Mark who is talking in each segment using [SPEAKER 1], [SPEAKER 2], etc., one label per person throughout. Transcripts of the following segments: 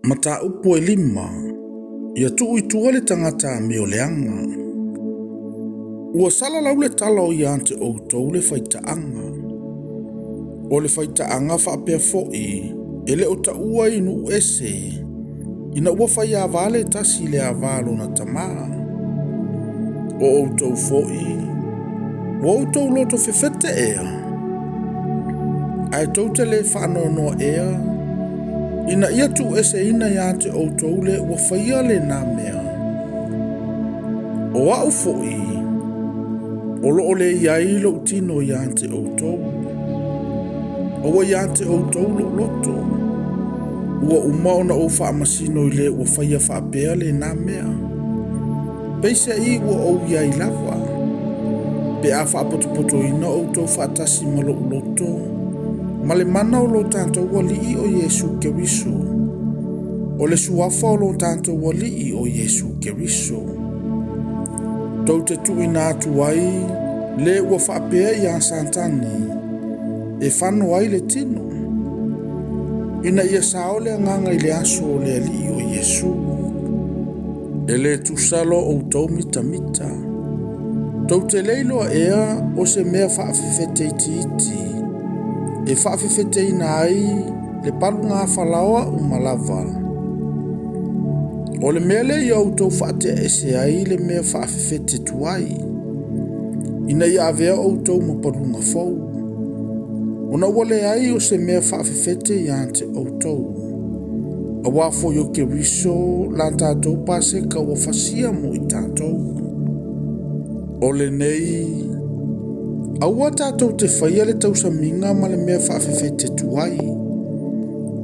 [SPEAKER 1] Mataupu e lima, ia tuu i tua le tagata amio leaga. Ua salalau le tala o ia te outou le faitaaga. O le faitaaga faapea foi e le o taua i nuu ese, ina ua faiava le tasi i le ava a lona tamā. O outou foi, ua outou loto fefete ea, ae tou te le faanoanoa ea, ina ia tuueseina ia te outou le ua faia lena mea. O au foi, o lo o le i ai lou tino ia te outou. A ua ia te outou lou loto, ua uma ona ou faamasino i le ua faia faapea lena mea. Peiseai ua ou i ai lava, pe a faapotopotoina outou faatasi ma lou loto, ma le mana o lo tatou Alii o Iesu Keriso, o le suafa o lo tatou Alii o Iesu Keriso. Tou te tuuina atu ai le ua faapea iā Satani e fano ai le tino, ina ia sao le agaga i le aso o le Alii o Iesu. E le tusa lo outou mitamita. Tou te le iloa ea o se mea faafefete itiiti e faafefeteina ai le paluga falaoa uma lava. O le mea lea ia outou faateaese ai le mea faafefete tuai, ina ia avea outou ma paluga fou, ona ua leai o se mea faafefete ia te outou. Auā foi o Keriso la tatou Paseka ua fasia mo i tatou. O lenei, aua tatou te faia le tausamiga ma le mea faafefete tuai,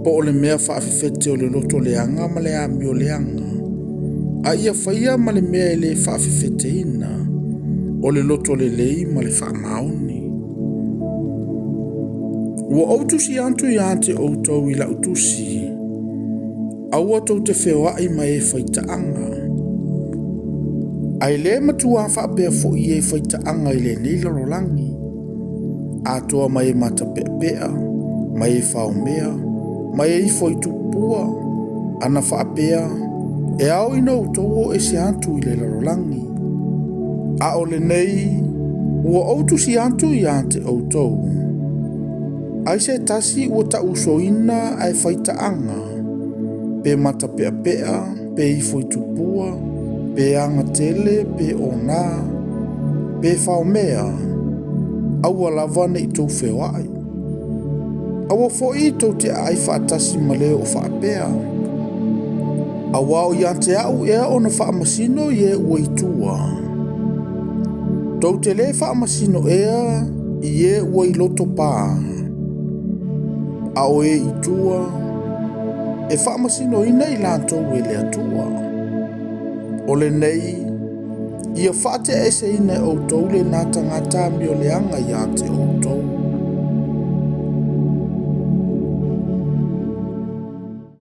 [SPEAKER 1] po o le mea faafefete o le loto leaga ma le amio leaga, a ia faia ma le mea e le faafefeteina, o le loto lelei ma le faamaoni. Ua ou tusi atu ia te outou i lau tusi, aua tou te feoai ma e faitaaga. Ae le matua faapea foi e faitaaga i lenei lalolagi, atoa ma e matapeapea, ma e faomea, ma e ifo i tupua, ana faapea, e ao ina outou o ese atu i le lalolagi. A o lenei, ua ou tusi atu ia te outou, ai se tasi ua tauusoina ae faitaaga, pe matapeapea, pe ifo i tupua, pe agatele, pe ona, pe faomea, aua lava ne i tou feoai. Aua foi tou te aai faatasi ma le o faapea. Auā o ia te au ea ona faamasino i e ua i tua. Tou te le faamasino ea i e ua i loto pā. A o e i tua, e faamasinoina i latou e le Atua. O lenei, ia faateaeseina e outou lena tagata amio leaga ia te outou.